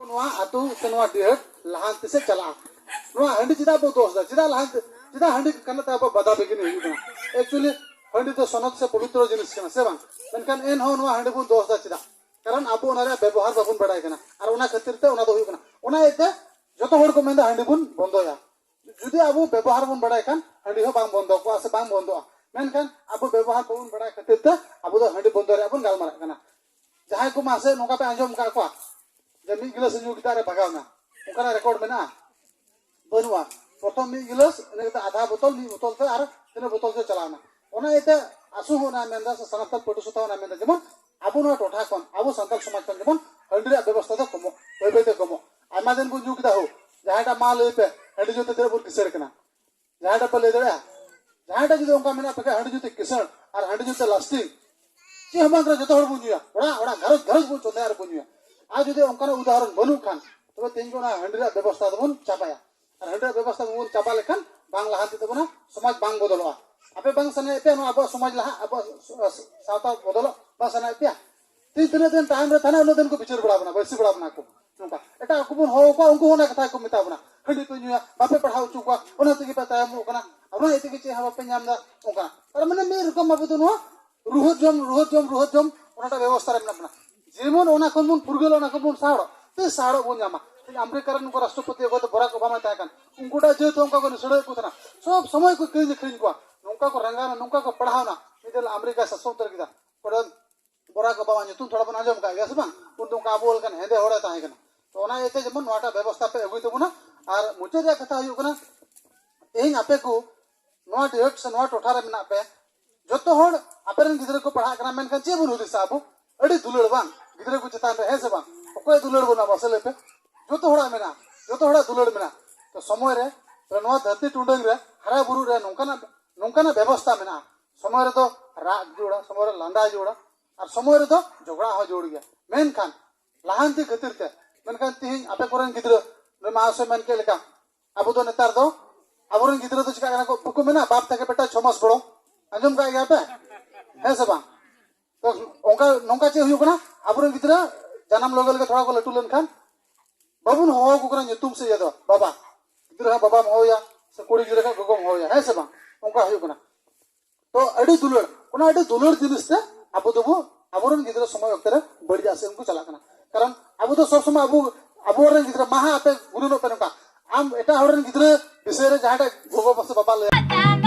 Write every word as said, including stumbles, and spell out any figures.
ᱱᱚᱣᱟ ᱟᱹᱛᱩ ᱥᱮ ᱱᱚᱣᱟ ᱰᱤᱦᱟᱹᱛ ᱞᱟᱦᱟᱱᱛᱤ ᱥᱮᱫ ᱪᱟᱞᱟᱜᱼᱟ᱾ ᱱᱚᱣᱟ ᱦᱟᱺᱰᱤ ᱪᱮᱫᱟᱜ ᱵᱚ ᱫᱳᱥ ᱫᱟ? ᱪᱮᱫᱟᱜ ᱞᱟᱦᱟᱱᱛᱤ, ᱪᱮᱫᱟᱜ ᱦᱟᱺᱰᱤ ᱠᱟᱱᱟ ᱛᱮ ᱟᱵᱚ ᱵᱟᱫᱷᱟ ᱵᱤᱜᱷᱤᱱᱤ ᱦᱩᱭᱩᱜ ᱠᱟᱱᱟ? ᱮᱠᱪᱩᱭᱮᱞᱤ ᱦᱟᱺᱰᱤ ᱫᱚ ᱥᱚᱱᱚᱛ ᱥᱮ ᱯᱚᱵᱤᱛᱨᱚ ᱡᱤᱱᱤᱥ ᱠᱟᱱᱟ, ᱥᱮ ᱵᱟᱝ? ᱢᱮᱱᱠᱷᱟᱱ ᱮᱱᱦᱚᱸ ᱱᱚᱣᱟ ᱦᱟᱺᱰᱤ ᱵᱚᱱ ᱫᱳᱥ ᱫᱟ ᱪᱮᱫᱟᱜ? ᱠᱟᱨᱚᱱ ᱟᱵᱚ ᱚᱱᱟ ᱨᱮᱭᱟᱜ ᱵᱮᱵᱚᱦᱟᱨ ᱵᱟᱵᱚᱱ ᱵᱟᱲᱟᱭ ᱠᱟᱱᱟ, ᱟᱨ ᱚᱱᱟ ᱠᱷᱟᱹᱛᱤᱨ ᱛᱮ ᱚᱱᱟ ᱫᱚ ᱦᱩᱭᱩᱜ ᱠᱟᱱᱟ᱾ ᱚᱱᱟ ᱤᱭᱟᱹᱛᱮ ᱡᱚᱛᱚ ᱦᱚᱲ ᱠᱚ ᱢᱮᱱᱫᱟ ᱦᱟᱺᱰᱤ ᱵᱚᱱ ᱵᱚᱱᱫᱚᱭᱟ᱾ ᱡᱩᱫᱤ ᱟᱵᱚ ᱵᱮᱵᱚᱦᱟᱨ ᱵᱚᱱ ᱵᱟᱲᱟᱭ ᱠᱷᱟᱱ ᱦᱟᱺᱰᱤ ᱦᱚᱸ ᱵᱟᱝ ᱵᱚᱱᱫᱚ ᱠᱚᱜᱼᱟ ᱥᱮ ᱵᱟᱝ ᱵᱚᱱᱫᱚᱜᱼᱟ, ᱢᱮᱱᱠᱷᱟᱱ ᱟᱵᱚ ᱵᱮᱵᱚᱦᱟᱨ ᱵᱟᱵᱚᱱ ᱵᱟᱲᱟᱭ ᱠᱷᱟᱹᱛᱤᱨ ᱛᱮ ᱟᱵᱚ ᱫᱚ ᱦᱟᱺᱰᱤ ᱵᱚᱱᱫᱚ ᱨᱮᱭᱟᱜ ᱵᱚᱱ ᱜᱟᱞᱢᱟᱨᱟᱜ ᱠᱟᱱᱟ᱾ ᱡᱟᱦᱟᱸᱭ ᱠᱚ ᱢᱟᱥᱮ ᱱᱚᱝᱠᱟ ᱯᱮ ᱟᱸᱡᱚᱢ ᱟᱠᱟᱫ ᱠᱚᱣᱟ ᱡᱮ ᱢᱤᱫ ᱜᱤᱞᱟᱹᱥ ᱧᱩ ᱠᱟᱛᱮ ᱟᱨᱮ ᱵᱷᱟᱜᱟᱣ ᱮᱱᱟ, ᱚᱱᱠᱟᱱᱟᱜ ᱨᱮᱠᱚᱨᱰ ᱢᱮᱱᱟᱜᱼᱟ? ᱵᱟᱹᱱᱩᱜᱼᱟ᱾ ᱯᱨᱚᱛᱷᱚᱢ ᱢᱤᱫ ᱜᱤᱞᱟᱹᱥ, ᱤᱱᱟᱹ ᱠᱟᱛᱮ ᱟᱫᱷᱟ ᱵᱳᱛᱚᱞ, ᱢᱤᱫ ᱵᱳᱛᱚᱞ ᱛᱮ ᱟᱨ ᱛᱤᱱᱟᱹᱜ ᱵᱳᱛᱚᱞ ᱪᱚ ᱪᱟᱞᱟᱣ ᱮᱱᱟ᱾ ᱚᱱᱟ ᱤᱭᱟᱹᱛᱮ ᱟᱥᱩ ᱦᱚᱸ ᱚᱱᱟ ᱢᱮᱱᱫᱟ ᱥᱮ ᱥᱟᱱᱟᱢ ᱯᱟᱹᱴᱩ ᱥᱟᱶᱛᱟ ᱚᱱᱟ ᱢᱮᱱᱫᱟ ᱡᱮᱢᱚᱱ ᱟᱵᱚ ᱱᱚᱣᱟ ᱴᱚᱴᱷᱟ ᱠᱷᱚᱱ, ᱟᱵᱚ ᱥᱟᱱᱛᱟᱲ ᱥᱚᱢᱟᱡᱽ ᱠᱷᱚᱱ ᱡᱮᱢᱚᱱ ᱦᱟᱺᱰᱤ ᱨᱮᱭᱟᱜ ᱵᱮᱵᱚᱥᱛᱷᱟ ᱫᱚ ᱠᱚᱢᱚᱜ, ᱵᱟᱹᱭ ᱵᱟᱹᱭ ᱛᱮ ᱠᱚᱢᱚᱜ᱾ ᱟᱭᱢᱟ ᱫᱤᱱ ᱵᱚᱱ ᱧᱩ ᱠᱮᱫᱟ ᱦᱳ, ᱡᱟᱦᱟᱸᱭᱴᱟᱜ ᱢᱟ ᱞᱟᱹᱭ ᱯᱮ, ᱦᱟᱺᱰᱤ ᱧᱩ ᱛᱮ ᱛᱤᱱᱟᱹᱜ ᱵᱚᱱ ᱠᱤᱥᱟᱹᱲ ᱠᱟᱱᱟ? ᱡᱟᱦᱟᱸᱭᱴᱟᱜ ᱯᱮ ᱞᱟᱹᱭ ᱫᱟᱲᱮᱭᱟᱜᱼᱟ? ᱡᱟᱦᱟᱸᱭᱴᱟᱜ ᱡᱩᱫᱤ ᱚᱱᱠᱟ ᱢᱮᱱᱟᱜ ᱯᱮ ᱠᱷᱟᱱ, ᱦᱟᱺᱰᱤ ᱧᱩ ᱛᱮ ᱠᱤᱥᱟᱹᱲ ᱟᱨ ᱦᱟᱺᱰᱤ ᱧᱩ ᱛᱮ ᱞᱟᱥᱴᱤᱝ, ᱪᱮᱫ ᱦᱚᱸ ᱵᱟᱝ ᱠᱟᱱᱟ, ᱡᱚᱛᱚ ᱦᱚᱲ ᱵᱚᱱ ᱧᱩᱭᱟ, ᱚᱲᱟᱜ ᱚᱲᱟᱜ, ᱜᱷᱟᱨᱚᱸᱡᱽ ᱜᱷᱟᱨᱚᱸᱡᱽ ᱵᱚᱱ ᱪᱚᱸᱫᱟᱭᱟ ᱟᱨ ᱵᱚᱱ ᱧᱩᱭᱟ᱾ ᱟᱨ ᱡᱩᱫᱤ ᱚᱱᱠᱟᱱᱟᱜ ᱩᱫᱟᱦᱚᱨᱚᱱ ᱵᱟᱹᱱᱩᱜ ᱠᱷᱟᱱ, ᱛᱚᱵᱮ ᱛᱮᱦᱮᱧ ᱠᱷᱚᱱ ᱚᱱᱟ ᱦᱟᱺᱰᱤ ᱨᱮᱭᱟᱜ ᱵᱮᱵᱚᱥᱛᱷᱟ ᱫᱚᱵᱚᱱ ᱪᱟᱵᱟᱭᱟ᱾ ᱟᱨ ᱦᱟᱺᱰᱤ ᱨᱮᱭᱟᱜ ᱵᱮᱵᱚᱥᱛᱷᱟ ᱵᱟᱵᱚᱱ ᱪᱟᱵᱟ ᱞᱮᱠᱷᱟᱱ ᱵᱟᱝ ᱞᱟᱦᱟᱱᱛᱤ ᱛᱟᱵᱚᱱᱟ, ᱥᱚᱢᱟᱡᱽ ᱵᱟᱝ ᱵᱚᱫᱚᱞᱚᱜᱼᱟ᱾ ᱟᱯᱮ ᱵᱟᱝ ᱥᱟᱱᱟᱭᱮᱫ ᱯᱮᱭᱟ ᱱᱚᱣᱟ ᱟᱵᱚᱣᱟᱜ ᱥᱚᱢᱟᱡᱽ ᱞᱟᱦᱟ, ᱟᱵᱚᱣᱟᱜ ᱥ-, ᱥ-, ᱥᱟᱶᱛᱟ ᱵᱚᱫᱚᱞᱚᱜ ᱵᱟᱝ ᱥᱟᱱᱟᱭᱮᱫ ᱯᱮᱭᱟ? ᱛᱤᱱ ᱛᱤᱱᱟᱹᱜ ᱫᱤᱱ ᱛᱟᱭᱚᱢ ᱨᱮ ᱛᱟᱦᱮᱱᱟ, ᱩᱱᱟᱹᱜ ᱫᱤᱱ ᱠᱚ ᱵᱤᱪᱟᱹᱨ ᱵᱟᱲᱟ ᱵᱚᱱᱟ, ᱵᱟᱹᱲᱥᱤ ᱵᱟᱲᱟ ᱵᱚᱱᱟ ᱠᱚ᱾ ᱱᱚᱝᱠᱟ ᱮᱴᱟᱜ ᱠᱚᱵᱚᱱ ᱦᱚᱦᱚ ᱟᱠᱚᱣᱟ, ᱩᱱᱠᱩ ᱦᱚᱸ ᱚᱱᱟ ᱠᱟᱛᱷᱟ ᱜᱮᱠᱚ ᱢᱮᱛᱟ ᱵᱚᱱᱟ, ᱦᱟᱺᱰᱤ ᱯᱮ ᱧᱩᱭᱟ, ᱵᱟᱯᱮ ᱯᱟᱲᱦᱟᱣ ᱦᱚᱪᱚ ᱠᱚᱣᱟ, ᱚᱱᱟ ᱛᱮᱜᱮ ᱯᱮ ᱛᱟᱭᱚᱢᱚᱜ ᱠᱟᱱᱟ, ᱚᱱᱟ ᱤᱭᱟᱹ ᱛᱮᱜᱮ ᱪᱮᱫ ᱦᱚᱸ ᱵᱟᱯᱮ ᱧᱟᱢ ᱮᱫᱟ᱾ ᱚᱱᱠᱟ ᱛᱟᱨ ᱢᱟᱱᱮ ᱢᱤᱫ ᱨᱚᱠᱚᱢ ᱟᱵᱚ ᱫᱚ ᱱᱚᱣᱟ ᱨᱩᱦᱟᱹᱫ ᱡᱚᱢ, ᱨᱩᱦᱟᱹᱫ ᱡᱚᱢ, ᱨᱩᱦᱟᱹᱫ ᱡᱚᱢ, ᱚᱱᱟᱴᱟᱜ ᱵᱮᱵᱚᱥᱛᱷᱟ ᱨᱮ ᱢᱮᱱᱟᱜ ᱵᱚᱱᱟ᱾ ᱡᱮᱢᱚᱱ ᱚᱱᱟ ᱠᱷᱚᱱ ᱵᱚᱱ ᱯᱷᱩᱨᱜᱟᱹᱞ, ᱚᱱᱟ ᱠᱷᱚᱱ ᱵᱚᱱ ᱥᱟᱦᱟᱲᱚᱜ, ᱛᱤᱥ ᱥᱟᱦᱟᱲᱚᱜ ᱵᱚᱱ ᱧᱟᱢᱟ? ᱛᱮᱦᱮᱧ ᱟᱢᱮᱨᱤᱠᱟ ᱨᱮᱱ ᱩᱱᱠᱩ ᱨᱟᱥᱴᱨᱚᱯᱚᱛᱤ ᱚᱠᱚᱭ ᱫᱚ ᱵᱚᱨᱟᱠ ᱳᱵᱟᱢᱟᱭ ᱛᱟᱦᱮᱸ ᱠᱟᱱ, ᱩᱱᱠᱩᱴᱟᱜ ᱡᱟᱹᱛ ᱦᱚᱸ ᱚᱱᱠᱟ ᱠᱚ ᱱᱤᱥᱲᱟᱹᱣᱮᱫ ᱠᱚ ᱛᱟᱦᱮᱱᱟ, ᱥᱚᱵ ᱥᱚᱢᱚᱭ ᱠᱚ ᱠᱤᱨᱤᱧ ᱟᱹᱠᱷᱨᱤᱧ ᱠᱚᱣᱟ, ᱱᱚᱝᱠᱟ ᱠᱚ ᱨᱟᱸᱜᱟᱣᱱᱟ, ᱱᱚᱝᱠᱟ ᱠᱚ ᱯᱟᱲᱦᱟᱣᱱᱟ, ᱢᱤᱫ ᱫᱤᱱ ᱟᱢᱮᱨᱤᱠᱟ ᱥᱟᱥᱚᱱ ᱩᱛᱟᱹᱨ ᱠᱮᱫᱟ᱾ ᱚᱸᱰᱮ ᱵᱚᱨᱟᱠ ᱳᱵᱟᱢᱟ ᱧᱩᱛᱩᱢ ᱛᱷᱚᱲᱟ ᱵᱚᱱ ᱟᱸᱡᱚᱢ ᱠᱟᱜ ᱜᱮᱭᱟ ᱥᱮ ᱵᱟᱝ? ᱩᱱ ᱫᱚ ᱚᱱᱠᱟ ᱟᱵᱚ ᱞᱮᱠᱟᱱ ᱦᱮᱸᱫᱮ ᱦᱚᱲᱮ ᱛᱟᱦᱮᱸ ᱠᱟᱱᱟ᱾ ᱛᱚ ᱚᱱᱟ ᱤᱭᱟᱹᱛᱮ ᱡᱮᱢᱚᱱ ᱱᱚᱣᱟᱴᱟᱜ ᱵᱮᱵᱚᱥᱛᱷᱟ ᱯᱮ ᱟᱹᱜᱩᱭ ᱛᱟᱵᱚᱱᱟ᱾ ᱟᱨ ᱢᱩᱪᱟᱹᱫ ᱨᱮᱭᱟᱜ ᱠᱟᱛᱷᱟ ᱦᱩᱭᱩᱜ ᱠᱟᱱᱟ, ᱛᱮᱦᱮᱧ ᱟᱯᱮ ᱠᱚ ᱱᱚᱣᱟ ᱰᱤᱦᱟᱹᱴ ᱥᱮ ᱱᱚᱣᱟ ᱴᱚᱴᱷᱟ ᱨᱮ ᱢᱮᱱᱟᱜ ᱯᱮ, ᱡᱚᱛᱚ ᱦᱚᱲ ᱟᱯᱮ ᱨᱮᱱ ᱜᱤᱫᱽᱨᱟᱹ ᱠᱚ ᱯᱟᱲᱦᱟᱜ ᱠᱟᱱᱟ, ᱢᱮᱱᱠᱷᱟᱱ ᱪᱮᱫ ᱵᱚᱱ ᱦᱩᱫᱤᱥᱟ ᱟᱵᱚ? ᱟᱹᱰᱤ ᱫᱩᱞᱟᱹᱲ ᱵᱟᱝ ᱜᱤᱫᱽᱨᱟᱹ ᱠᱚ ᱪᱮᱛᱟᱱ ᱨᱮ, ᱦᱮᱸ ᱥᱮ ᱵᱟᱝ? ᱚᱠᱚᱭ ᱫᱩᱞᱟᱹᱲ ᱵᱚᱱᱟ ᱢᱟᱥᱮ ᱞᱟᱹᱭ ᱯᱮ? ᱡᱚᱛᱚ ᱦᱚᱲᱟᱜ ᱢᱮᱱᱟᱜᱼᱟ, ᱡᱚᱛᱚ ᱦᱚᱲᱟᱜ ᱫᱩᱞᱟᱹᱲ ᱢᱮᱱᱟᱜᱼᱟ᱾ ᱛᱚ ᱥᱚᱢᱚᱭ ᱨᱮ, ᱛᱚ ᱱᱚᱣᱟ ᱫᱷᱟᱹᱨᱛᱤ ᱴᱩᱰᱟᱹᱝ ᱨᱮ ᱦᱟᱨᱟ ᱵᱩᱨᱩᱜ ᱨᱮ ᱱᱚᱝᱠᱟᱱᱟᱜ, ᱱᱚᱝᱠᱟᱱᱟᱜ ᱵᱮᱵᱚᱥᱛᱷᱟ ᱢᱮᱱᱟᱜᱼᱟ᱾ ᱥᱚᱢᱚᱭ ᱨᱮᱫᱚ ᱨᱟᱜ ᱡᱳᱲᱟ, ᱥᱚᱢᱚᱭ ᱨᱮ ᱞᱟᱸᱫᱟ ᱡᱳᱲᱟ, ᱟᱨ ᱥᱚᱢᱚᱭ ᱨᱮᱫᱚ ᱡᱷᱚᱜᱽᱲᱟ ᱦᱚᱸ ᱡᱳᱲ ᱜᱮᱭᱟ᱾ ᱢᱮᱱᱠᱷᱟᱱ ᱞᱟᱦᱟᱱᱛᱤ ᱠᱷᱟᱹᱛᱤᱨ ᱛᱮ, ᱢᱮᱱᱠᱷᱟᱱ ᱛᱮᱦᱮᱧ ᱟᱯᱮ ᱠᱚᱨᱮᱱ ᱜᱤᱫᱽᱨᱟᱹ, ᱱᱩᱭ ᱢᱟᱦᱟᱥᱚᱭ ᱢᱮᱱ ᱠᱮᱫ ᱞᱮᱠᱟ, ᱟᱵᱚ ᱫᱚ ᱱᱮᱛᱟᱨ ᱫᱚ ᱟᱵᱚᱨᱮᱱ ᱜᱤᱫᱽᱨᱟᱹ ᱫᱚ ᱪᱮᱠᱟᱜ ᱠᱟᱱᱟ ᱠᱚ, ᱵᱟᱠᱚ ᱢᱮᱱᱟ ᱵᱟᱯ ᱛᱟᱠᱮ ᱵᱮᱴᱟ ᱪᱷᱚ ᱢᱟᱥ ᱵᱚᱲᱚ, ᱟᱸᱡᱚᱢ ᱠᱟᱜ ᱜᱮᱭᱟ ᱯᱮ? ᱦᱮᱸ ᱥᱮ ᱵᱟᱝ? ᱛᱚ ᱚᱱᱠᱟ, ᱱᱚᱝᱠᱟ ᱪᱮᱫ ᱦᱩᱭᱩᱜ ᱠᱟᱱᱟ, ᱟᱵᱚᱨᱮᱱ ᱜᱤᱫᱽᱨᱟᱹ ᱡᱟᱱᱟᱢ ᱞᱚᱜᱮ ᱞᱚᱜᱮ ᱛᱷᱚᱲᱟ ᱠᱚ ᱞᱟᱹᱴᱩ ᱞᱮᱱᱠᱷᱟᱱ ᱵᱟᱵᱚᱱ ᱦᱚᱦᱚ ᱟᱠᱚ ᱠᱟᱱᱟ ᱧᱩᱛᱩᱢ ᱥᱮ ᱤᱭᱟᱹ ᱫᱚ, ᱵᱟᱵᱟ᱾ ᱜᱤᱫᱽᱨᱟᱹ ᱦᱚᱸ ᱵᱟᱵᱟᱢ ᱦᱚᱦᱚᱭᱟ, ᱥᱮ ᱠᱩᱲᱤ ᱜᱤᱫᱽᱨᱟᱹ ᱠᱷᱟᱱ ᱜᱚᱜᱚᱢ ᱦᱚᱦᱚᱭᱟ, ᱦᱮᱸ ᱥᱮ ᱵᱟᱝ? ᱚᱱᱠᱟ ᱦᱩᱭᱩᱜ ᱠᱟᱱᱟ᱾ ᱛᱚ ᱟᱹᱰᱤ ᱫᱩᱞᱟᱹᱲ, ᱚᱱᱟ ᱟᱹᱰᱤ ᱫᱩᱞᱟᱹᱲ ᱡᱤᱱᱤᱥ ᱛᱮ ᱟᱵᱚ ᱫᱚᱵᱚ, ᱟᱵᱚᱨᱮᱱ ᱜᱤᱫᱽᱨᱟᱹ ᱥᱚᱢᱚᱭ ᱚᱠᱛᱮ ᱨᱮ ᱵᱟᱹᱲᱤᱡᱟᱜ ᱥᱮᱫ ᱩᱱᱠᱩ ᱪᱟᱞᱟᱜ ᱠᱟᱱᱟ᱾ ᱠᱟᱨᱚᱱ ᱟᱵᱚ ᱫᱚ ᱥᱚᱵ ᱥᱚᱢᱚᱭ ᱟᱵᱚ, ᱟᱵᱚᱨᱮᱱ ᱜᱤᱫᱽᱨᱟᱹ ᱢᱟ ᱦᱟᱸᱜ ᱟᱯᱮ ᱜᱩᱱᱟᱹᱱᱚᱜ ᱯᱮ ᱱᱚᱝᱠᱟ, ᱟᱢ ᱮᱴᱟᱜ ᱦᱚᱲ ᱨᱮᱱ ᱜᱤᱫᱽᱨᱟᱹ ᱵᱤᱥᱚᱭ ᱨᱮ ᱡᱟᱦᱟᱸᱴᱟᱜ ᱜᱚᱜᱚ ᱥᱮ ᱵᱟᱵᱟ ᱞᱟᱹᱭ